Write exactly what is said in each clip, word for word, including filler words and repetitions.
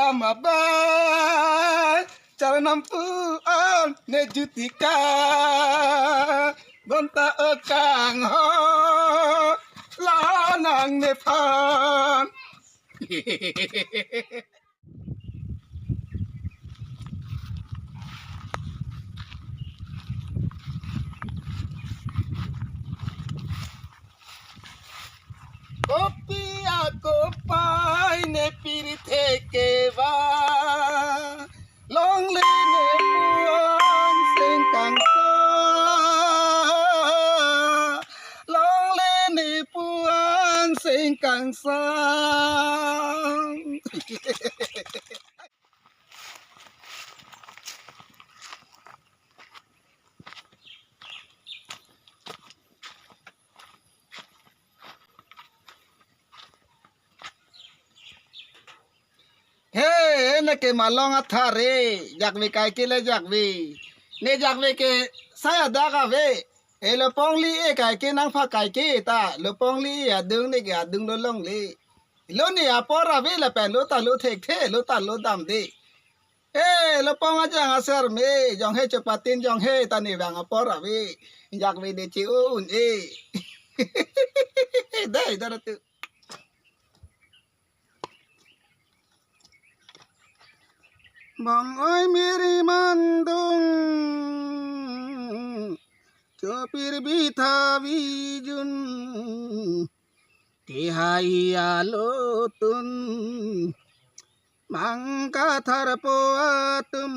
Mabang, charanam pu an ne jutika, bonta o kangho, lanang nephan. Kopi akopai ne pirthe keva, longle ne pu an seng kangsa, longle ne pu an seng kangsa. He, ne ke malong athare, jakve kaike le jakve. Ne jakve ke saya dak ave. E lo pongli e kaike nangpha kaike ta, lo pongli e adung ne ke adung lo longle. Lo ne apor ave lapen lo ta lo thekthe, lo ta lo damde. E, lo pong ajang aser me, jong he chopatin jong he ta ne vang apor ave. Jakve de che-un e. Dei, dara tu. Bang oi miri mandung, chopir bitha bijun, kehai alotun, mangkathar po atum,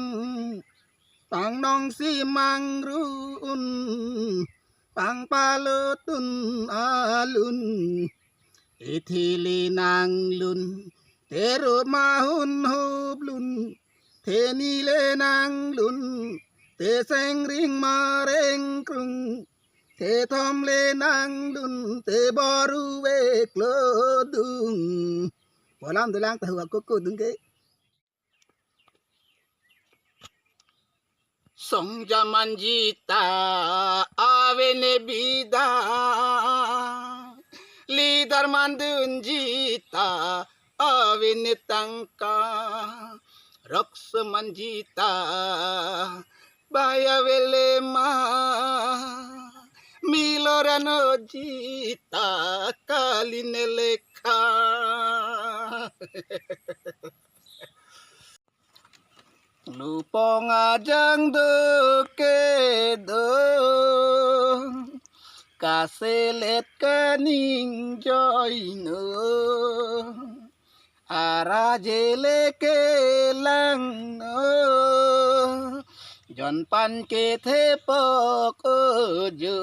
pangnong si mangruun, pangpalotun alun, ithili nanglun, teru mahun huplun, thenile nanglun, tesengring marengkrung, tethomle nanglun, teboru veklodung. Bolam dolang tahu aku kudung ke. Songja manjita ave ne bida, lidar mandunjita ave ne tangka, rokso manjita bai ave le ma, miloran ojita kali ne lekha. Lupong ajang do kedo, kaselet kaning joino, ara jele kelangno, jonpan kethepok ojo.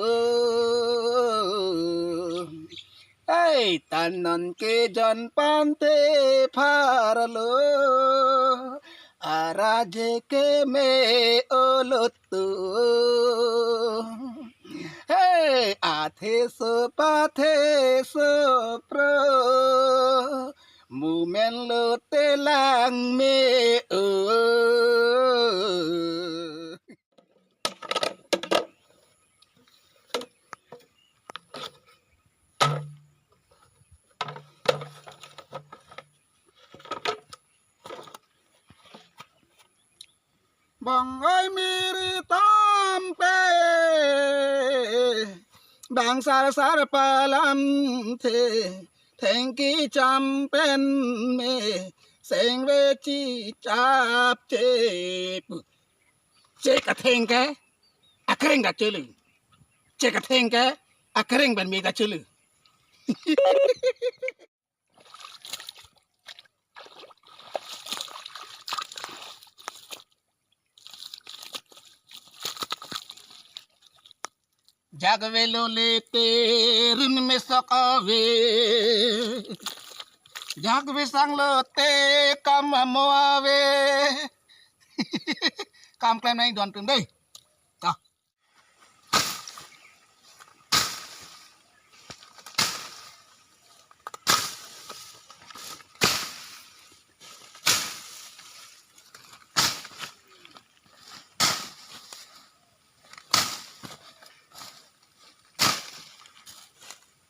Ei, tanon ke jonpan te pharlo, ara je keme olotu. Ei, athe so pathe so pro, mumen lote lang me o. Bang oi miri tampe, bang sar sar palamthe, thengki champen me, sengve chichap chepu. Che katheng ke, akreng kachelu. Che katheng ke, akreng pen me kachelu. Jakve lole te rin mesok ave. Jakve sang lote kam amo ave. Kam klem nai don tum dei. Ta.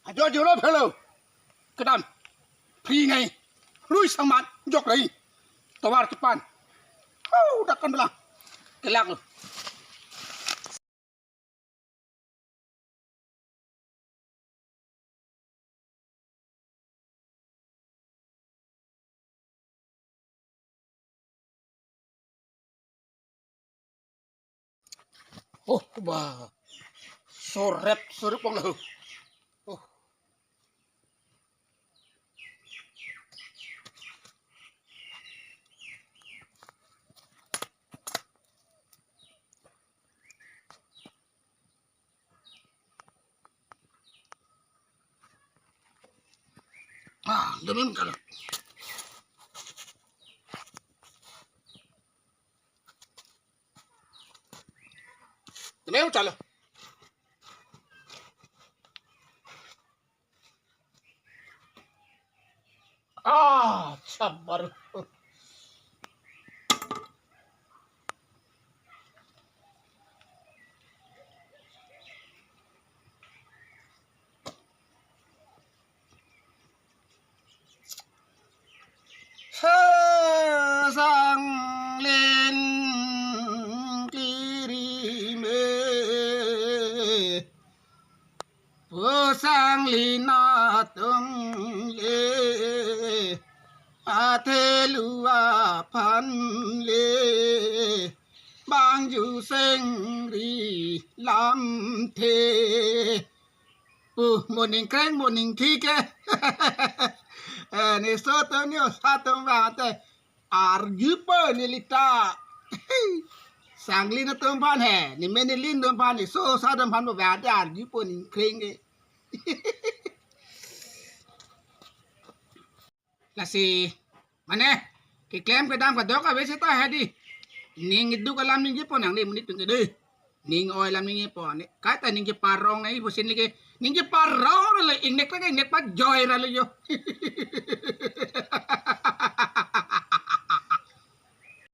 Ajo jolo phelo. Kedam. Phri ngai. Rui sangmat jok rai. Tovar kepan. Hau, dak kan belang. Kelak lo. Oh, bah. Sorep, sorep bang lo. Oh. Ah, demi kalau. Demi kalau. Ah, sabar. Sang lin kliri me, pu sang lin atum le, athe lua aphan le, bang ju sengri lamthe. Pu, moning kreng, moning thik ke. Eh, ne so atum ne osa atum vangte arjupo nelita. Sang lin atum aphan he, ne men ne lin atum aphan, ne so osa atum aphan vangte arjupo ning kreng ke. Lasi, mane, keklem kedam kedok ave seta hedi. Ning iduk alam ningjepo nang de monit atum ke de. Ning oi alam ningjepo ne. Kaita ning keparong nai pusin lagi. Ning keparong le ingnek lagi ingnek pajoi ra le jo.